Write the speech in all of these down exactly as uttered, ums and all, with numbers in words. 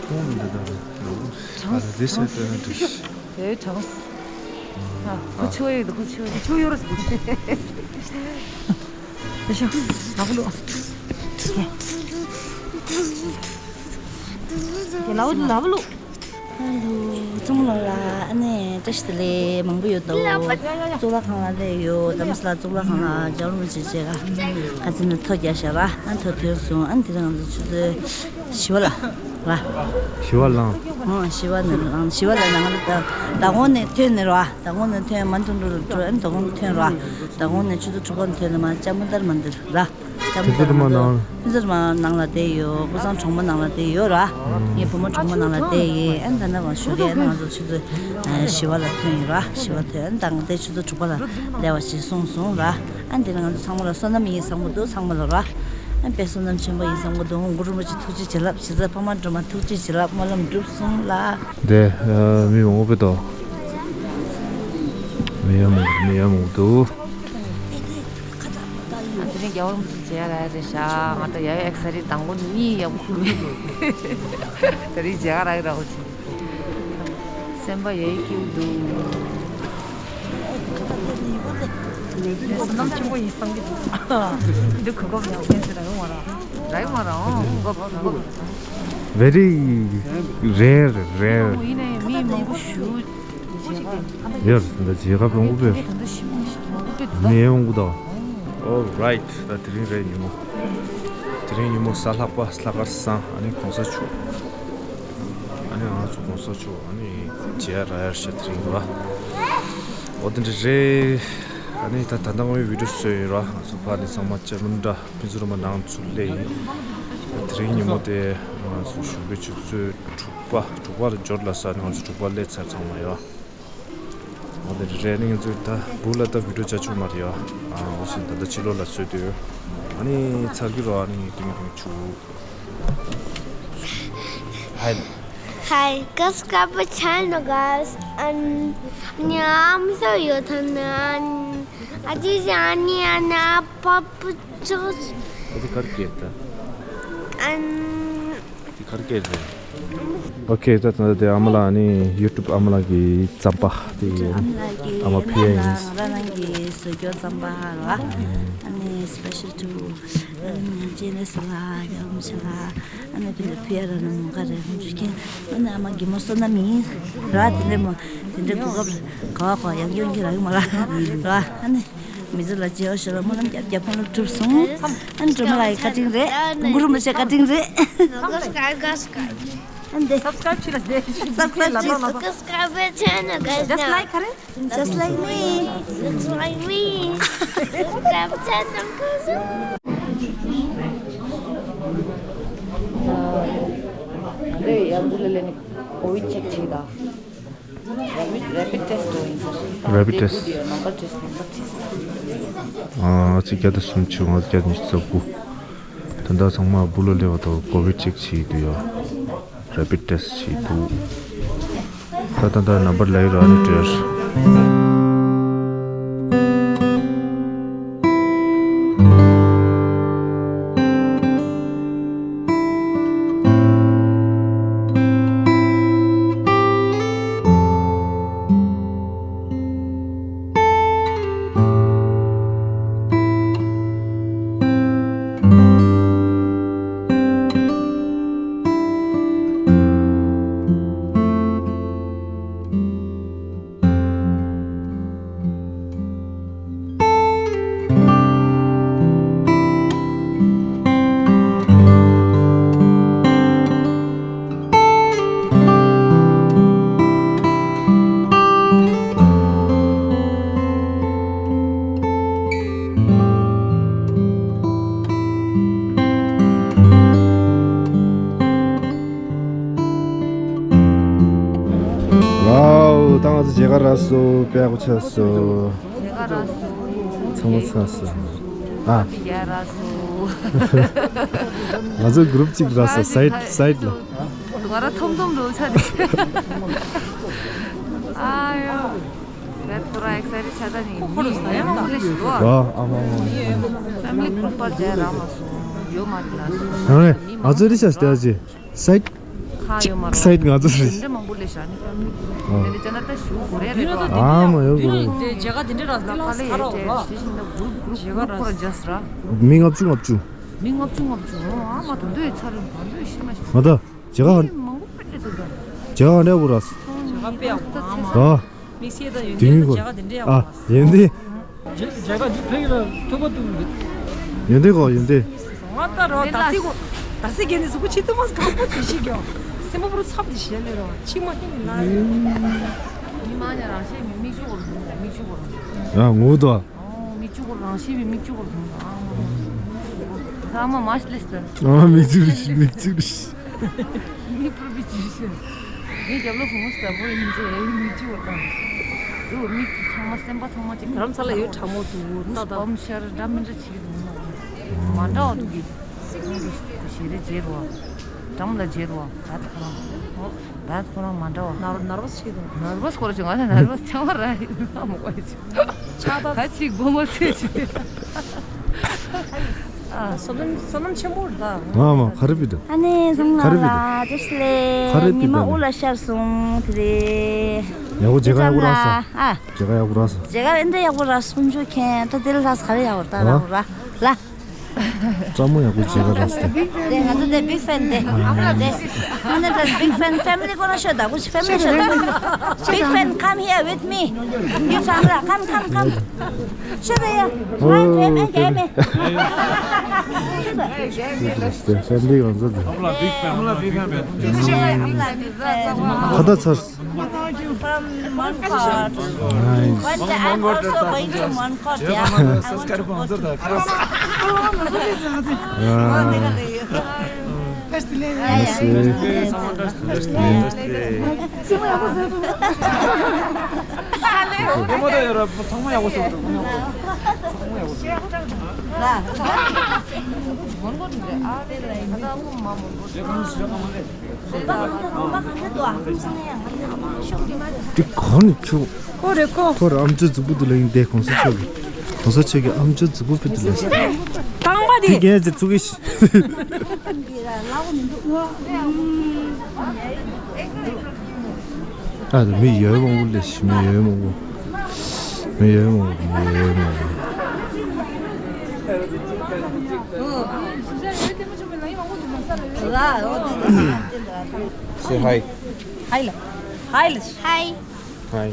ཁོང་འདི་ལྟར་རོགས། གྲངས། ཨ། འདི་སེ་ཏན་དུ། དེ་གྲངས། ཨ། ཁུ་ཆོ་ཡོད། ཁུ་ཆོ་ཡོད། ཁུ་ཆོ་ཡོད་ར། དེ་ཤ་ལག་ལུ། ལག་ལུ། ལག་ལུ། ཧ་ལོ། ཙུང་ལོ་ལ། ཨ་ནི་བཀྲ་ཤིས་བདེ་ལེགས་མང་པོ་ཡོད་དོ། གཙུག་ལག་ཁང་ལ་སླེབས་ཡོད། རྡ་རམ་ས་ལ་གཙུག་ལག་ཁང་ལ་རྒྱལ་བ་རིན་པོ་ཆེ་མཇལ་ག་ཁ་ཚིག་ནས་ཐོ་རྒྱག་བཞག་ར། ཨ། ཐོ་ཐོན་སོང་། ཨ་ནི་དེ་རིང་ང་ཚོ་ཆུ་ཚོད་བཞི་པ་ལ་ར། བཞི་པ་ལངས། ཨོ། བཞི་པ་ནས་ལངས། བཞི་པ་ལ་ནང་ད་དོ་དགོང་ནས་ཐོན་ནས་ར། དོ་དགོང་ནས་ཐོན། མ་འདུག་འགྲོ་འགྲོ། ཨ་ནི་དོ་དགོང་ཐོན་ར། དོ་དགོང་ནས་ཆུ་ཚོད་དྲུག་པ་ནས་ཐོན་ནས་མར་ལྕམ་མོ་མདའ་མ་འདིར་ར། ལྕམ་མོ་མདའ་མ་འདིར། ཕུན་ཚོགས་མ་ནང་ལ་བསྡད་ཡོད། ཀུན་བཟང་གྲོང་པ་ནང་ལ་བསྡད་ཡོད་ར། ངའི་བུ་མོ་གྲོང་པ་ནང་ལ་བསྡད་ཡོད། ཨ་ནི་ད་ནང་བ་ཞུ་གི། ཨ་ནི་ང་ཚོ་ཆུ་ཚོད་བཞི་པ་ལ་ཐོན་ཡོད་ར། བཞི་པ་ཐོན། ཨ་ནི་ད་ང་དེ་ཆུ་ཚོད་དྲུག་པ་ལ་སླེབས་པ་ཞིག་གསུངས་སོང་ར། ཨ་ནི་དེ་ནས་ང་ཚོ་ཚང་མ་ལ་བསོད་ནམས་ཡིན་བསམ་གི་འདུག་ཚང་མ་ལ་ར། ཨ་ནི་དཔེ་བསོད་ནམས་ཆེན་པོ་ཡིན་བསམ་གི་འདུག་གུ་རུ་རིན་པོ་ཆེ་ཐུགས་རྗེ་བྱིན་རླབས། གཞིས་རྩེ་འཕགས་མ་སྒྲོལ་མ་ཐུགས་རྗེ་བྱིན་རླབས་སྨོན་ལམ་འགྲུབ་སོང་ལ། དེ། ཨ། མི་མང་པོ་འདུག་མི་ཡང་མང་། མི་ཡང་མང་འདུག་དེ་རིང་རྒྱལ་བ་རིན་པོ་ཆེ་མཇལ་ག་རག་རེད་ཤག་ང་ད་ཡ་ཡ་ཨེག་སའི་ཊེཌ། དང་པོ་གཉིད་ཡང་ཁུག་མེད། དེ་རིང་མཇལ་ག་རག་རག་ཅིག་སེམས་པ་ཡ་ཡ་སྐྱིད་འདུག་བསོད་ནམས་ཆེན་པོ་ཡིན་བསམ་གྱི་འདུག་འདི་གོ་སྐབས་ཡག་ཕན་ཚུན་རག་ཡོང་མ་རག་རག་ཡོང་མ་རག་ཨོ། གོ་གོ Very rare, rare. ཡིན་ནའི་མི་མང་པོ་ཞུ། ཡར་འདི་རྒྱལ་ཁབ་རོང་པོ་པས་མི་ཡོང་གི་འདུག All right. ད་དེ་རིང་རེད་ཉིན་མོ། དེ་རིང་ཉིན་མོ་གཟའ་ལྷག་པ། ལྷག་དཀར་བཟང་། ཨ་ནི་གོང་ས་མཆོག་ཨ་ནི་ང་ཚོ་གོང་ས་མཆོག་ཨ་ནི་མཇལ་རག་ཡར་ཤག་དེ་རིང་ར། འོ་དེ་འདྲ་རེད། ཨ་ནི་ད་ད་ལྟ་ངའི་བི་ཌི་ཡོ་བཟོས་ཡོད་ར། ང་ཚོ་ཕར་ནས་ཚང་མ་ལྕམ་མོ་མདའ། ཕུན་ཚོགས་རིན་པོ་ནང་ཚུར་སླེབས་ཡིན། དེ་རིང་ཉིན་མོ་དེ་ང་ཚོ་གཞུག་གི་ཆུ་ཚོད་དྲུག་པ། དྲུག་པ་ལ་འབྱོར་ལ་ས། ང་ཚོ་དྲུག་པ་སླེབས་ཚར་ཚང་མ་ཡོད། འོ་དེ་རེད། ཨ་ནི་ང་ཚོས་ད་སྦུག་ལ་ད་བི་ཌི་ཡོ་བྱ་ཆོག་མ་རེད་ཡ། ཨ། འོ་ཟིན་ད་ལྟ་ཕྱི་ལོགས་ལ་བཟོས་དུས། ཨ་ནི་ཚར་གི་རོ། ཨ་ནི་ཏིང་ཏིང་ཆུ། Hi. Hi, subscribe my channel, guys. And ཉམས་སུ་ཡོད་ཐ་ན། ཨ་ཅེ་ཞ་ནི་ཨ་ན་པ་པུ་ཅོ། ཨ་ཅེ་གར་གེ་ད། ཨན། ཨ་ཅེ་གར་གེ་རེད། ཨོ་ཁེ། ད་ད་དེ་ཨ་མ་ལགས་ནི་ཡུ་ཊུབ་ཨ་མ་ལགས་ཀྱི་རྩམ་པ་དེ། ཨ་མ་ལགས་ཀྱི་ཨ་མ་ཕི་ཡ་ཡིན། ང་རང་རང་གི་བཟོ་སྐྱོར་རྩམ་པ་ཧ་ར། ཨ་ནི་special to ཨ་ནི་ཅེ་ནེ་སི་ལ་ཡང་མི་ཤ་ལ། ཨ་ནི་ཕི་ཕི་ཡ་ར་ནི་མོ་ག་རེ་མོ་ཅུ་ཁེན། ཨ་ནི་ཨ་མ་གི་མོ་བསོད་ནམས་ཡིན་ར། དེ་འདྲ་མོ་དེ་འདྲ་གོ་སྐབས་ག་བ་ག་བ་ཡང་ཡོང་གི་ར་ཡོང་མ་ར་ར། ཨ་ནི་མི་ཚེ་ལ་བརྗེ་བ་ཞོར་ལ་སྨོན་ལམ་རྒྱབ་རྒྱབ་ཕན་ལ་གྲུབ་སོང་། ཨ་ནི་སྒྲོལ་མ་ལགས་ཀྱི་བཀའ་དྲིན་རེད། གུ་རུ་རིན་པོ་ཆེ་བཀའ་དྲིན་རེད། Subscribe, subscribe. ཨ་འདི་Subscribe བྱེད་ལ་ཟེར། Subscribe བྱེད། Subscribe my channel, guys. Just like ག་རེ། Just like me. Just like me. Subscribe channel, guys. འདི་ཡར་འདི་ལ་སླེབས་ནས་COVID check བྱེད་ད། Rapid, rapid test དོ་ཡིན་ས་རེད། Rapid test. They put your number, just number བྱེད་ས། ཨ་ཅིག་བརྒྱ་དང་སུམ་ཅུ། ང་བརྒྱ་ཉི་ཤུ་རྩ་དགུ། ད་ལྟ་ཚང་མ་སྦུག་ལ་སླེབས་པ་དང་COVID check བྱེད་ཀྱི་འདུག་ཡ། Rapid test བྱེད་འདུག་ད་ད་ད་ནམ་བར་ལ་ཡོད་ར་ནི་བྲེར། ཝའོ། ད་ང་ཚོ་མཇལ་ཁ་རག་སོང་། དཔེ་ཡག་པོ་ཆགས་སོང་། མཇལ་ཁ་རག་སོང་། ཚང་མ་ཚར་སོང་། ཨ། ཡ་རག་སོང་། ང་ཚོ་གུ་རུབ་གཅིག་རག་སོང་། སའིཌ་སའིཌ་ལ། ང་རང་ཐོམ་ཐོམ་འགྲོ་ཆ་རེད། ཨ་ཡོ། ད་ཐོ་རངས་ཨེག་སའི་ཊེཌ་ཆགས་ད་ནི་མི་ཡང་མང་པོ་སླེབས་ཤག་འདུག་ཨ། ཨ་མ་མ། Family group པར་མཇལ་རག་མ་སོང་། ཡོད་མ་རེད་ལ། ཡང་རེད། ང་ཚོ་རི་ཤ་སྟེ་ཨ་ཅེ། སའིད། ཁ་ཡོད་མ་རེད། སའིད་ང་ཚོ་རི། འདྲ་མང་པོ་ལས་ཤ་ནི་ཀམ་ནི། ཨ། དེ་ནི་ཅ་ན་ད་ཞུ་གོ་རེ་རེད་དོ། ཨ་མ་ཡོད་གོ་རེ། དེ་ཇ་ག་དེ་འདྲ་ར་ལ་ཁ་ལེ་ཡོད་དེ་ཤི་ཤི་ན་གུ་རུབ་གུ་རུབ་གུ་རུབ་ཁོ་ར་ཇ་སི་ར། མི་ལྔ་བཅུ་ལྔ་བཅུ། མི་ལྔ་བཅུ་ལྔ་བཅུ། ཨ་མ་ད་འདོད་ཚ་རེད་ད་འདོད་ཤི་མ་ཤི། ང་ད་ཇ་ག་ཧ། མི་མང་པོ་པེ་ཏེ་དུ་ད། ཇ་ག་ཧ་འདྲ་བོ་ར། ཇ་ག་པེ་ཨ་མ། ཨ། དེ་ཡིན་གོ། ཨ། ཡོན་ཏན། ཇ་ག་འདི་ཕ་གི་ལ་ཐོབ་པ་འདུག་ཡོན་ཏན་གོ་ཡོན་ཏན། ང་ད་རོ་ད་སི་གོ། ད་སི་གེ་ནི་སུ་གོ་ཆི་ཏུ་མ་སི་གང་པོ་དེ་ཤི་གྱོ། སེམས་པ་པུ་རུ་ཚབ་དེ་ཤི་ལེ་རོ་ཆི་མ་ཧི་ནི་ན། མི་མ་ཉ་རང་ཤེས་མི་མིག་ཆུ་གོ་རུ་མིག་ཆུ་གོ་རུ། ཡ་ངུ་དོ། ཨོ་མིག་ཆུ་གོ་རུ་རང་ཤེས་མི་མིག་ཆུ་གོ་རུ། ཨ་མ་མ་ཤི་ལེ་སི། ཨ་མིག་ཆུ་རུ་ཤི་མིག་ཆུ་རུ་ཤི། མི་ཕུར་བི་ཅི་ཤི། ངའི་རྒྱབ་ལོགས་བུ་མོ་ཞིག་ལྟ་བུ་ཡིན་ཚེ་ཡིན་མི་ཅི་བར་དང་། དུ་མིག་ཚང་མ་སེམས་པ་ཚང་མ་ཅིག་རམ་ས་ལ་ཡོད་དྲང་མོ་དུ་ན་དང་། སྤམ་ཤར་འདྲ་མི་འདྲ་ཅིག་གི་དུ་མ་འདྲ་བ་དུ་གི། སེམས་ཀྱི་ཞེ་རེ་བརྗེད་རོ། འགྲམ་ལ་བརྗེད་རོ། ད་ད་ཁོ་རང་། ད་ཁོ་རང་མ་འདྲ་བ། ནར་ནར་བ་ཞིག་དང་། ནར་བ་སྐོར་ཅིག་ང་ལ་ནར་བ་ཆང་བ་ར་ཡིན་ན་མོ་བ་ཅིག་ཆགས་པ། ད་ཅིག་སྒོ་མ་ཚོས་ཅིག་བསོད་ནམས་བསོད་ནམས་ཆེན་པོ་རེད་ད། ང་མ་ག་རེ་བི་ད། ཨ་ནེ་བཟང་ལ་ག་རེ་བི་ད། ལ་ཏེ་སི་ལེ། ག་རེ་བི་ད། ཉི་མ་དབུ་ལ་ཤར་སོང་དེ་རེད། ཡག་པོ་མཇལ་ཁ་ཡག་པོ་རག་སོང་། ཨ། མཇལ་ཁ་ཡག་པོ་རག་སོང་། མཇལ་ཁ་ཨེ་འདྲ་ཡག་པོ་རག་སོང་ཆོ་ཁྱེད་ད་དེ་ལ་ལ་ག་རེ་ཡག་པོ་ད་རག་པོ་ར་ལ། ཀྲ་མོ་ཡག་པོ་མཇལ་ཁ་རག་སོང་། དེ་ང་ཚོ་དེ་big fan དེ། དེ་ང་ཚོ་དེ་big fan family ཀོ་ན་ཤོད་ད་གུ་ཤི་family ཤོད་ད། Big fan come here with me. You camera come come come. ཤོད་ད་ཡ། ཨོ། ཨ་ཨ་ཨ་ཨ། ཤོད་ད། ཤེས་ཏེ་ཤེས་ཏེ་ང་ཚོ་དེ། ཁ་བརྡ་ཚར། From Mongkot. Nice. But I'm also going to Mongkot, yeah. འདི་གོ་ནི་ཆུ། ཁོ་རེ་ཁོ། ཁོ་ར་ཨམ་ཅོག་རྫིག་པོ་འདུག་ལ་ཡིན་ཏེ་གོང་ས་མཆོག་གི། གོང་ས་མཆོག་གི་ཨམ་ཅོག་རྫིག་པོ་ཕི་དུ་ལས། རྐང་པ་དེ། དེ་གས་ཅིག་བཙུགས་ཀྱི་ཤི། ཨ་ད་མི་ཡོད་མང་པོ་ལས་ཤི་མི་ཡོད་མང་པོ། མི་ཡོད་མང་པོ་མི་ཡོད་མང་པོ། Say hi. Hi ལ། Hi ལ། Hi. Hi.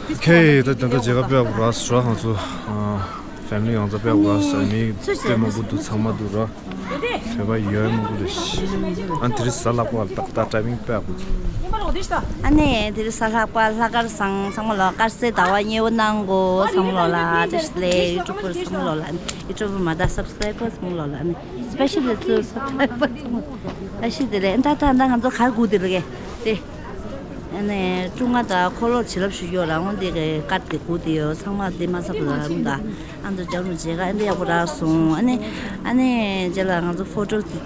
Okay, ད་ད་ད་མཇལ་ཁ་དཔེ་ཡག་པོ་རག་སོང་། ང་ཚོ་ཨ་family ཡོངས་རྫོགས་དཔེ་ཡག་པོ་རག་སོང་། མི་དཔེ་མང་པོ་འདུག་ཚང་མ་འདུག་ར། བོད་པ་ཡོད་མང་པོ་རེད། ཨ་དེ་རིང་གཟའ་ལྷག་པ་ལ་ཏག་ཏག་ཊའི་མིང་དཔེ་ཡག་པོ་འདུག་ཨ་ནི་དེ་རིང་གཟའ་ལྷག་པ་ལྷག་དཀར་བཟང་ཚང་མ་ལ་དཀར་གསལ་ཟླ་བ་མཉེས་པོ་གནང་གོ་ཚང་མ་ལོ་ལ་བཀྲ་ཤིས་བདེ་ལེགས། ཡུ་ཊུབ་པར་ཚང་མ་ལོ་ལ་ཨ་ནི་ཡུ་ཊུབ་པར་མ་ད་སབ་སི་ཀ་རའིབ་པར་ཚང་མ་ལོ་ལ་ཨ་ནི། Especially to subscriber ཚང་མ། ཨ་ཤི་དེ་ལས་ཨ་ད་ད་ད་ང་ཚོ་གར་སྒུག་དེ་ལ་གས་དེ། ཨ་ནི་ཀྲུང་ང་དང་འཁོར་ལོ་བྱིན་རླབས་ཞུ་ཡོད་རང་དབང་དེ་གས་ཀར་དེ་སྒུག་དེ་ཡོད་ཚང་མ་དེ་མ་ཚབ་ལ་རུང་ད། ཨ་ཚོ་ཇར་མ་མཇལ་ཁ་ཨ་འདི་ཡག་པོ་རག་སོང་། ཨ་ནི་ཨ་ནི་རྗེས་ལ་ང་ཚོ་ཕོ་ཊོ་དེ་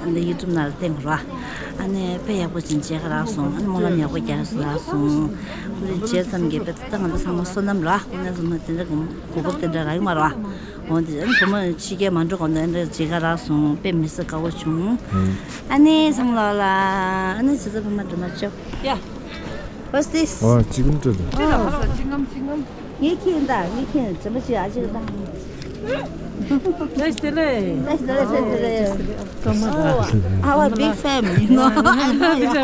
ཨ་འདི་ཡུ་ཊུབ་ནང་ལ་བསྟན་དགོས་ར། ཨ་ནི་དཔེ་ཡག་པོ་ཅིག་མཇལ་ཁ་རག་སོང་། ཨ་ནི་སྨོན་ལམ་ཡག་པོ་རྒྱག་རག་སོང་། ཁོ་རེ་མཇལ་ཙམ་གྱིས་དཔེ་ད་ང་ཚོ་ཚང་མ་བསོད་ནམས་ར། ཁོ་ན་ཚང་མ་དེ་འདྲ་གོ་སྐབས་དེ་འདྲ་རག་གི་མ་རེད་བ། འོ་དེ་ཨ་ནི་བུ་མོ་ཕྱི་རྒྱལ་མ་འགྲོ་གོང་དུ་ཨ་འདྲ་མཇལ་ཁ་རག་སོང་། དཔེ་མི་སྲིད་དགའ་པོ་བྱུང་། ཨ་ནི་སང་ལོ་ལ་ཨ་ནི་ཇི་ལྟར་བུ་མོ་འགྲོ་མ་བཅོ། Yeah. What's this? ཨ་ཅི་གམ་སྤྲད་འདུག་ཅི་ལ་ཧ་ས་ཅི་ངམ་ཅི་ངམ། ངས་ཁྱེད་འདའ་ངས་ཁྱེད་དྲན་པ་ཅི་ཨ་ཅིག་ད། ལེས་དེ་ལེ། ལེས་དེ་ལེ་ལེས་དེ་ལེ། ཀ་མ་ར། Oh, our big fan, you know. I know you are.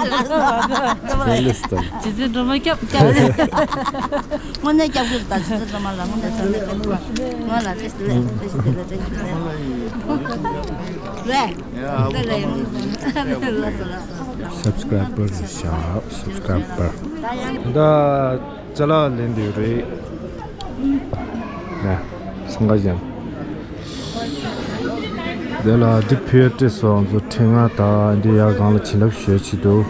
ལེས་དང་། ཇི་ཙི་འགྲོ་མ་སྐྱབས་སྐྱབས། དངོས་གནས་སྐྱབས་ཀྱི་ད་ཇི་ཙི་འགྲོ་མ་ལ་དངོས་གནས་ས་ལེ་ང་ལ་ལེས་དེ་ལེ་ལེས་དེ་ལེ་ལེས་དེ་ལེ། རེད། དེ་ལེ་ཡིན། ལགས་སོ་ལགས་སོ། སབ་སི་ཀ་རའིབ་པར་ཞབས་སབ་སི་ཀ་རའིབ་པར། ད་ཅ་ལག་ལེན་འདོད་རེད། ནས་སང་ག་ཅན། དེ་ལ་འདི་ཕུལ་སྤྲད་སོང་། ང་ཚོ་ཕྲེང་ང་དང་འདི་ཡར་སྒང་ལ་བྱིན་རླབས་ཞུ་ཆེད་དུ།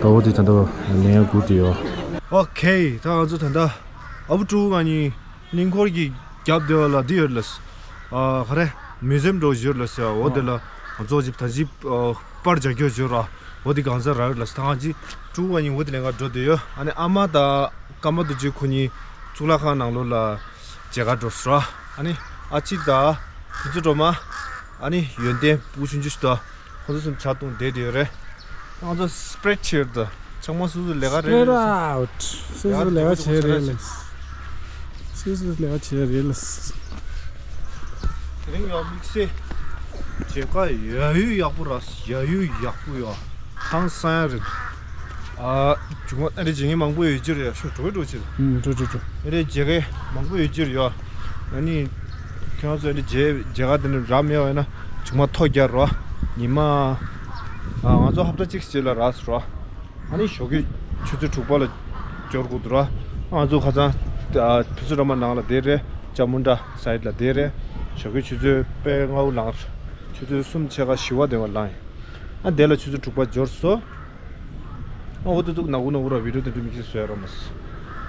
ད་འོ་དེ་ད་ལྟ་ལེན་ཡ་སྒུག་དེ་ཡོད། ཨོ་ཁེ། ད་ང་ཚོ་ད་ལྟ་ཨ་བུ་ཀྲུའུ་ང་གཉིས་གླིང་སྐོར་གྱི་རྒྱབ་དེ་བ་ལ་འདི་ཡོད་ལ། ཨ་ག་རེ། མིའུ་ཛི་ཡམ་འགྲོ་ཡོད་ལ་ཟེར། འོ་དེ་ལ་ང་ཚོ་ཅིག་ད་ཅིག་པར་རྒྱག་རྒྱུ་ཡོད་ར། འོ་དེ་གང་ཟག་རག་ཡོད་ལ་ཟེར། ད་ང་ཅིག་ཀྲུའུ་ང་གཉིས་འོ་དེ་ལེན་ག་འགྲོ་དེ་ཡོད། ཨ་ནི་ཨ་མ་དང་ཀརྨ་རྡོ་རྗེ་ཁོ་གཉིས་གཙུག་ལག་ཁང་ནང་ལོགས་ལ་མཇལ་ཁ་འགྲོ་ཟེར་ར། ཨ་ནི་ ཨ་ཅེ་དང་ཕུན་ཚོགས་སྒྲོལ་མ། ཨ་ནི་ཡོན་ཏན་ཕྲུ་གུ་ཆུང་ཆུང་ཞིག་དང་། ཁོ་ཚོ་གསུམ་ཇ་འཐུང་བསྡད་དེ་ཡོད་རེད། ང་ཚོ་སི་པི་རེ་ཌི་ཆེར་དང་། ཚང་མ་སོ་སོའི་ལས་ཀ་རེད། Spread out. སོ་སོའི་ལས་ཀ་བྱེད་རེད་ལ། སོ་སོའི་ལས་ཀ་བྱེད་རེད་ལ། དེ་རིང་ཡང་དམིགས་བསལ་མཇལ་ཁ་ཡག་ཡུལ་ཡག་པོ་ར། ཡག་ཡུལ་ཡག་པོ་ཡོད། ཧང་སང་ཡ་རེད། ཨ། ཇུང་བ་ཨ་རེ་བྱེད་མཁན་མང་པོ་ཡོད་ཀྱི་རེད། ཤོག་འགྲོ་གི་འགྲོ་ཕྱིར། ཨུམ། འགྲོ་འགྲོ་འགྲོ། ཨ་རེ་མཇལ་མཁན་མང་པོ་ཡོད་ཀྱི་རེད་ཡ། ཨ་ནི་ཁྱེད་རང་ཚོ་ཨ་རེ་མཇལ་མཇལ་ཁ་དེ་ནི་རག་མེད་པ་ཡིན་ན་ཇུང་བ་ཐོ་རྒྱག་རོགས། ཉི་མ། ཨ། ང་ཚོ་ཧབ་ཏ་གཅིག་རྗེས་ལ་རག་རོགས། ཨ་ནི་ཞོགས་ཀས་ཆུ་ཚོད་དྲུག་པ་ལ་འབྱོར་དགོས་འདུག་ར། ང་ཚོ་ཁ་སང་ཨ་ཕུན་ཚོགས་སྒྲོལ་མ་ནང་ལ་བསྡད་རེད། ལྕགས་མོ་འདྲ་སའིཌ་ལ་བསྡད་རེད། ཞོགས་ཀས་ཆུ་ཚོད་དཔེ་ལྔ་པོ་ལངས། ཆུ་ཚོད་གསུམ་ཕྱེད་ཀ་བཞི་པ་དེ་བར་ལངས་ཡིན། ཨ་དེ་ལ་ཆུ་ཚོད་དྲུག་པ་འབྱོར་སོང་། ཨ་འོ་དེ་འདུག་ནག་པོ་ནག་པོ་ར། བི་ཌི་ཡོ་དེ་འདྲ་དམིགས་བསལ་བཟོ་ཡ་ར་མ་སོང་།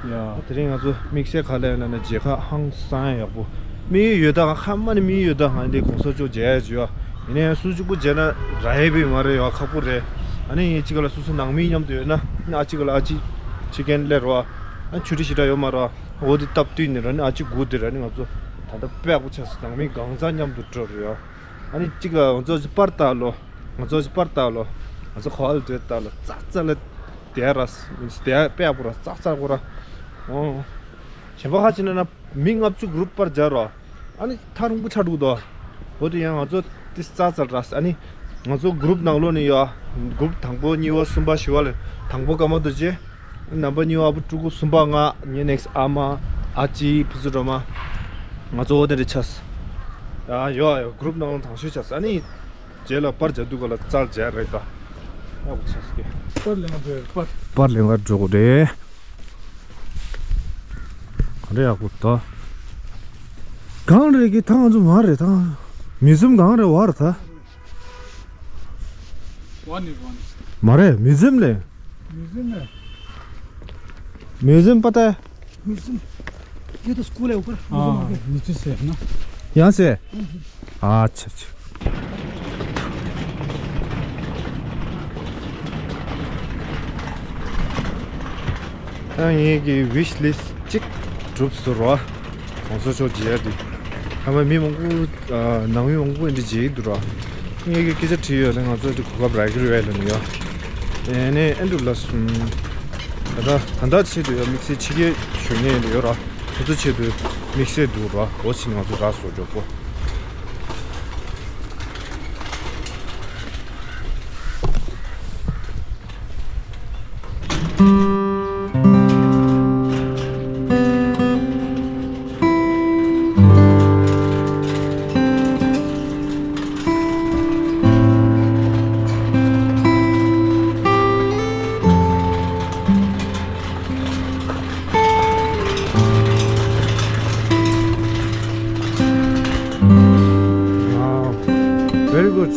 ཡ། དེ་རིང་ང་ཚོ་དམིགས་བསལ་ག་ལ་ཡོད་ན་ན་མཇལ་ཁ་ཧང་སང་ཡག་པོ། དམིགས་ཡུལ་ཡོད་ད་གང་། ཧ་མ་ནི་དམིགས་ཡུལ་ཡོད་ད་གང་། འདི་གོང་ས་མཆོག་མཇལ་ཡ་བྱོས་ཡ། ཡིན་ན་ཡང་སུ་གཅིག་པུ་མཇལ་ན་རག་ཡས་པའི་མ་རེད་ཡ། ཁག་པོ་རེད། ཨ་ནི་ངས་གཅིག་ལ་སོ་སོ་ནང་མི་མཉམ་དུ་ཡོད་ན། ཨ་གཅིག་ལ་ཨ་ཅེ་ཕྱི་རྒྱལ་སླེབས་རོགས། ཨ་ཆུ་ཊི་ཞེ་དྲག་ཡོད་མ་རེད། འོ་དེ་སྟབས་བསྟུན་ནས་ར་ནི་ཨ་ཅེ་སྒུག་དེ་ར་ནི་ང་ཚོ་ད་ལྟ་དཔེ་ཡག་པོ་ཆགས་སོང་། ནང་མི་གང་ཚང་མཉམ་དུ་འགྲོ་རེད་ཡ། ཨ་ནི་གཅིག་ལ་ང་ཚོ་ཅིག་པར་བཏགས་ལོ། ང་ཚོ་ཅིག་པར་བཏགས་ལོ། ང་ཚོ་ག་བ་ལ་སྡོད་བཏགས་ལོ། ཙག་ཙག་ལ་བསྡད་ར། མི་བསྡད་དཔེ་ཡག་པོ་ར། ཙག་ཙག་པོ་ར། ཨོ། གཞན་པ་ཁ་ཅིག་ན་ན་མི་ལྔ་བཅུ་གུ་རུབ་པར་སྦྱར་རོ། ཨ་ནི་ཐག་རིང་པོ་ཆགས་འདུག་དོ། འོ་དེ་ཡང་ང་ཚོ་ཏི་ཙག་ཙག་ར། ཨ་ནི་ང་ཚོ་གུ་རུབ་ནང་ལོགས་ནས་ཡོད། གུ་རུབ་དང་པོ་གཉིས་པ་གསུམ་པ་བཞི་པ་ལ། དང་པོ་ཀརྨ་རྡོ་རྗེ། རྣམ་པ་གཉིས་པ་ཨ་བུ་ཕྲུ་གུ། གསུམ་པ་ང་། ངའི་ནེག་སི་ཊི་ཨ་མ། ཨ་ཅེ། ཕུན་ཚོགས་སྒྲོལ་མ། ང་ཚོ་འོ་དེ་འདྲ་ཆགས། ཡ་ཡོད་ཡོད། གུ་རུབ་ནང་ལོགས་དང་ཤོས་ཆགས། ཨ་ནི་རྗེས་ལ་པར་རྒྱག་དུས་སྐབས་ལ་རྩལ་རྒྱག་རེད་ད། ཡག་པོ་ཆགས་ཀྱི། པར་ལེན་པར་འགྲོ་དགོས་རེད། ག་རེ་ཡག་པོ་ད། གང་རེད་ཀྱི་ད། ང་ཚོ་མ་རེད་ད། མིའུ་ཛི་ཡམ་གང་རེད་བར་ད། མ་རེད། མིའུ་ཛི་ཡམ་ལས། म्यूजियम है। म्यूजियम पता है? म्यूजियम, ये तो स्कूल है ऊपर, म्यूजियम हाँ, आगे। नीचे से है ना? यहाँ से है? हाँ, हाँ। अच्छा, अच्छा। ཨ་ངེད་ཀྱི་ཝིཤ་ལིསི་གཅིག་གྲུབ་སོང་ར། གོང་ས་མཆོག་མཇལ་ཡ་དེ། ཨ་མ་མི་མང་པོ། ཨ་ནང་མི་མང་པོ་འདི་མཇལ་གྱི་འདུག་ར། ངེད་ཀྱི་སྐད་ཆ་དྲིས་ཡོད་ལ། ང་ཚོ་འདི་གོ་སྐབས་རག་གི་རེད་ལབ་ནས་ཡོད། ཨེ་ནས་ཨེ་འདྲ་ལ་སོང་། ད་ལྟ་ད་ལྟ་ཆེད་དུ་ཡོད། དམིགས་བསལ་ཕྱི་རྒྱལ་ཞུ་མཁན་ཡོད་ར། ཁོ་ཚོ་ཆེད་དུ་དམིགས་བསལ་འདུག་ར། འོ་ཕྱིན་ང་ཚོ་རག་སོང་མགྱོགས་པོ། Wow, very good.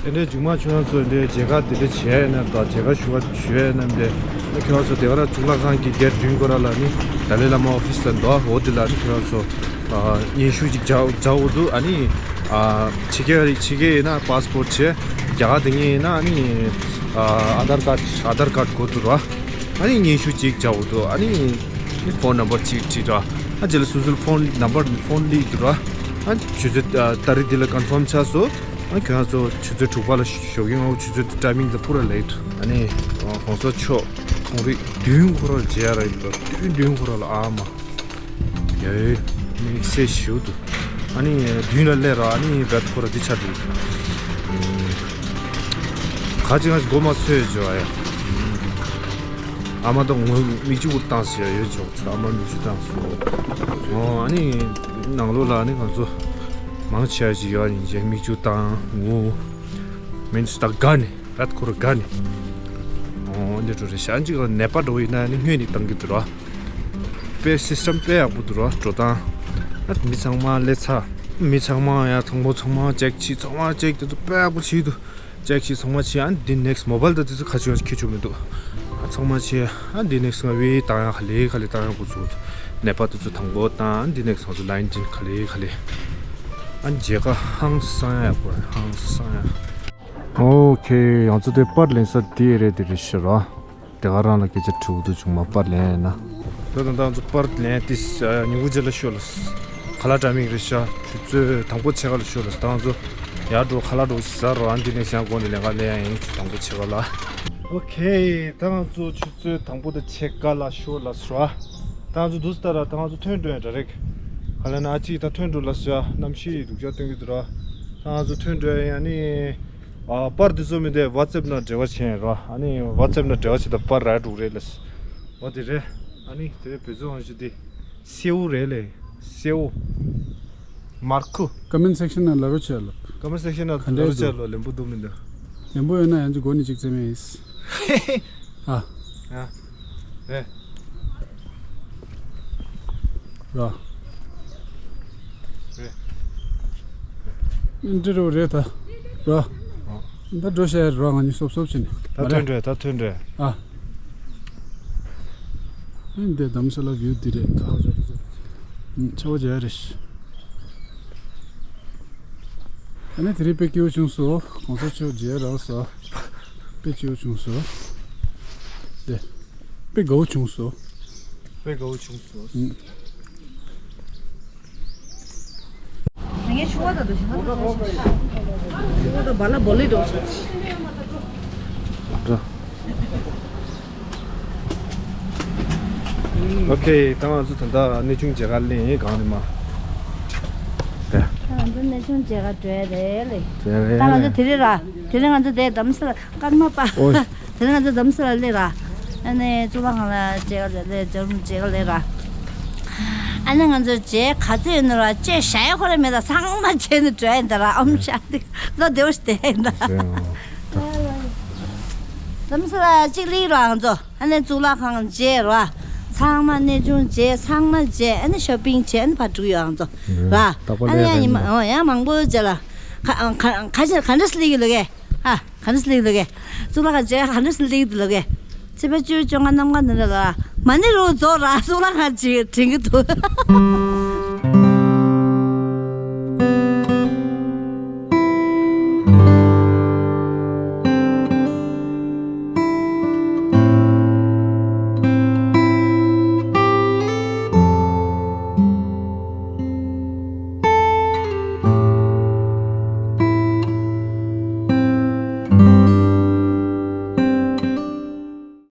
དེ་འདྲའི་མཇུག་མ་ཆུང་ཚོ་འདྲའི་མཇལ་ཁ་དེ་འདྲ་བྱས་ན་དང་། མཇལ་ཁ་ཞུ་བ་ཞུ་ཡས་རྣམས་དེ་ནི་ཁྱོད་རང་ཚོ་དེ་ག་ར་གཙུག་ལག་ཁང་གི་སྒེར་མདུན་སྐོར་ལ་ནི་ཏཱ་ལའི་བླ་མ་ཨོ་ཕིས་ལ་འདུག་འོ་དེ་ལ་ནི་ཁྱོད་རང་ཚོ་ཨ་སྙན་ཞུ་ཅིག་རྒྱག་རྒྱག་འོ་འདུག་ཨ་ནི་ཨ་ཕྱི་རྒྱལ་ཕྱི་རྒྱལ་ཡིན་ན་པཱ་སི་པོར་བྱས། རྒྱ་གར་དེ་ཉིད་ཡིན་ན་ཨ་ནི་ཨ་ཨ་དྷར་ཀར་ཌི་ཨ་དྷར་ཀར་ཌི་དགོས་འདུག་ར། ཨ་ནི་སྙན་ཞུ་ཅིག་རྒྱག་འོ་འདུག་ཨ་ནི་ནི་ཕོན་ནམ་བར་ཅིག་བྲིས་ར། ཨ་རྗེས་ལ་སོ་སོའི་ཕོན་ནམ་བར་ཕོན་སླེབས་འདུག་ར། ཨ་ཆུ་ཚོད་ཨ་ཏ་རིག་འདི་ལ་ཀོན་ཕོམ་ཆགས་སོང་། ཨ་ཁྱོད་རང་ཚོ་ཆུ་ཚོད་དྲུག་པ་ལ་ཞོགས་ཀའི་སྔ་པོ་ཆུ་ཚོད་ཊའི་མིང་དང་པུ་ར་ལེཊ། ཨ་ནི་གོང་ས་མཆོག་ཁོང་རིགས་མདུན་ཁོ་ར་མཇལ་ཡ་ར་ཡིན་པ། མདུན་མདུན་ཁོ་ར་ལ་ཨ་མ་ཡའི་དམིགས་བསལ་ཞིག་འདུག་ཨ་ནི་མདུན་ལ་སླེབས་ར། ཨ་ནི་བེད་ཁོ་ར་འདི་ཆགས་འདུག་ཁ་ཅིག་ང་ཅིག་མགོ་མ་ཚོས་བྱོས་ཨ་ཡ། ཨ་མ་དང་ངོ་མིག་ཆུ་བུར་བཏང་ཟེར་ཡ་ཡོད་ཆོག་ཚ་ཨ་མ་མིག་ཆུ་བཏང་སོང་། ཨོ་ཨ་ནི་ནང་ལོགས་ལ་ཨ་ནི་ང་ཚོ་མང་ཆེ་བ་ཞིག་ཡོད་ཡིན་ཅེ་མིག་ཆུ་བཏང་ངུ། མིན་ཙི་ད་དགའ་ནི་རད་ཁོ་ར་དགའ་ནི། ཨོ་འདི་འགྲོ་རེད་ཤག་ཅིག་ནད་པ་འགྲོ་ཡིན་ན་ནི་སྔོན་ནས་བཏང་གི་འདུག་ར། དཔེ་སི་སི་ཊམ་དཔེ་ཡག་པོ་འདུག་ར་འགྲོ་སྟངས། ཨ་མི་ཚང་མ་སླེབས་ཚར། མི་ཚང་མ་ཡ་ཚང་པོ་ཚང་མ་ཅེག་བྱས། ཚང་མ་ཅེག་དེ་ཚོ་དཔེ་ཡག་པོ་བྱས་འདུག་ཅེག་བྱས་ཚང་མ་བྱས། ཨ་ནི་འདི་ནེག་སི་མོ་བྷལ་དང་དེ་ཚོ་ཁ་ཆུང་ཁྱེར་ཆོག་མི་འདུག་ཨ་ ཚང་མ་ཆེ། ཨ་འདི་ནེག་སི་ང་བི་བཏང་ཡ་ག་ལེ་ག་ལེ་བཏང་ཡ་འགོ་ཚུགས། ནད་པ་དེ་ཚོ་དང་པོ་བཏང་། ཨ་འདི་ནེག་སི་ང་ཚོ་ལ་ཡིན་ཅིན་ག་ལེ་ག་ལེ། ཨ་མཇལ་ཁ་ཧང་སང་ཡ་ཡག་པོ་རེད། ཧང་སང་ཡ། ཨོ་ཁེ། ང་ཚོ་དེ་པར་ལེན་ས་དེ་རེད། དེ་རེད་ཤི་ར། དེ་ག་རང་ལ་སྐད་ཆ་དྲི་བ་འདུག་བྱུང་མ་པར་ལེན་ཡིན་ན། ད་ད་ད་ང་ཚོ་པར་ལེན་ཏེ་ཉིན་གུང་རྗེས་ལ་ཤོད་ལ། ཁ་ལག་འདྲ་མིན་རེད་ཤག་ཆུ་ཚོད་དང་པོ་ཕྱེད་ཀ་ལ་ཤོད་ལ། ད་ང་ཚོ་ཡར་འགྲོ། ཁ་ལག་འགྲོ་ཟ་རོ། ཨ་འདི་ནས་ཞང་དགོན་ནས་ལེན་ག་ལེན་ཡ་ཡིན། དང་པོ་ཕྱེད་ཀ་ལ། ཨོ་ཁེ། ད་ང་ཚོ་ཆུ་ཚོད་དང་པོ་དང་ཕྱེད་ཀ་ལ་ཤོད་ལ་ཟ་རོ། ད་ང་ཚོ་འདུག་སྟ་ར། ད་ང་ཚོ་ཐོན་འགྲོ་ཡ་འདྲ་རེད། ག་ལེ་ན་ཨ་ཅིག་ད་ཐོན་འགྲོ་ལ་ཟ། གནམ་གཤིས་སྡུག་ཅག་སྟོན་གྱི་འདུག་ར། ད་ང་ཚོ་ཐོན་འགྲོ་ཡ་ཡིན། ཨ་ནི། ཨ་པར་དེ་ཚོ་མི་འདུག་ཝ་ཊི་སེབ་ནང་འབྲེལ་བ་བྱས་རོ། ཨ་ནི་ཝ་ཊི་སེབ་ནང་འབྲེལ་བ་བྱེད་དང་པར་རག་འགྲོ་གི་རེད་ལ། འོ་དེ་རེད། ཨ་ནི་དེ་རིང་བོད་ཚོ་ཧང་ཞུ་དེ། སེའུ་རེད་ལེ། སེའུ། མར་ཁུ། ཀོ་མེན་ཊི་སེག་ཤན་ནང་ལབ་རོགས་བྱས་ལབ། ཀོ་མེན་ཊི་སེག་ཤན་ནང་ག་འདྲས་ལབ་རོགས་བྱས་ལབ། ལེན་པོ་འདུག་མི་འདུག་ལེན་པོ་ཡོད་ན་ཡང་ཅིག་མགོ་ནས་ཅིག་རྩེ་མེད་ཡིན། ཨ། ཨ། རེད། རེད། རེད། འདི་རུ་རེད་ད། རེད། ཨ། ད་འགྲོ་ཤེས་རེད། ང་གཉིས་སོབ་སོབ་བྱས་ནས། ད་མ་རེད། ཐོན་འགྲོ། ད་ཐོན་འགྲོ། ཨ། འདི་དྷ་རམ་ས་ལ་བིའུ་འདི་རེད་ད། ཆེ་བ་བྱས་རེད། ཨ་ནི་དེ་རིང་དཔེ་སྐྱིད་པོ་བྱུང་སོང་། གོང་ས་མཆོག་མཇལ་རག་སོང་། དཔེ་སྐྱིད་པོ་བྱུང་སོང་། དེ། དཔེ་དགའ་བོ་བྱུང་སོང་། དཔེ་དགའ་བོ་བྱུང་སོང་། ཨུམ། ངས་ཆུ་བ་དང་དུ་ཞིང་ཁ་དུ་ཞིང་ཆུ་བ་དང་བ་ལ་བོ་ལི་འགྲོ་ཆོག་ཆི། འགྲོ། ཨོ་ཁེ། ད་ང་ཚོ་ད་ལྟ་གནས་ཆུང་མཇལ་ཁ་ལེན་ཡིན། གང་རེད་མ། དེ། ད་ང་ཚོ་གནས་ཆུང་མཇལ་ཁ་འགྲོ་ཡ་རེད་ལེ། དེ་རེད། ད་ང་ཚོ་དེ་རིང་ར། དེ་རིང་ང་ཚོ་དེ་དྷ་རམ་ས་ལ་ཀརྨ་པ། ཨོ། དེ་རིང་ང་ཚོ་དྷ་རམ་ས་ལ་སླེབས་ར། ཨ་ནི་གཙུག་ལག་ཁང་ལ་མཇལ་ཁ་ལེན་ལེ། ཇོ་རུ་མཇལ་ཁ་ལེན་ར། ཨ་ནི་ང་ཚོ་རྗེས་ག་ཚོད་ཡིན་ནོ་ར་ཅེས་བྱ་ཡ་ཁོ་ར་མེད་ད། ཚང་མ་བྱས་ནས་འགྲོ་ཡ་ཡིན་ད་ར། ཨོམ་ཤ་ཏི། ལོ་བདེ་བོ་ཞིག་བསྡད་ཡིན་ད། དྷ་རམ་ས་ལ་གཅིག་སླེབས་ར་ང་ཚོ། ཨ་ནི་གཙུག་ལག་ཁང་མཇལ་ར། ཚང་མ་གནས་ཆུང་མཇལ། ཚང་མ་མཇལ། ཨ་ནི་ཤོ་པིང་བྱས། ཨ་ནི་ཕར་འགྲོ་གི་ཡོད་ང་ཚོ་ར། རྟག་པར་ཨ་ནི་ཡང་ཉི་མ་ཡང་མང་པོ་མཇལ་ལ། ག་ག་ག་ག་འདྲས་སླེབས་ཀྱི་ལོ་གས། ཨ། ག་འདྲས་སླེབས་ལོ་གས། གཙུག་ལག་ཁང་མཇལ་ག་འདྲས་སླེབས་ལོ་གས། ཚེས་པ་བཅུ་བཅོ་ལྔ་གནམ་གང་འདི་འདྲ་ལ། མ་ཎི་རུ་རྫོགས་ར། གཙུག་ལག་ཁང་ཅིག་དྲན་གྱི་འདུག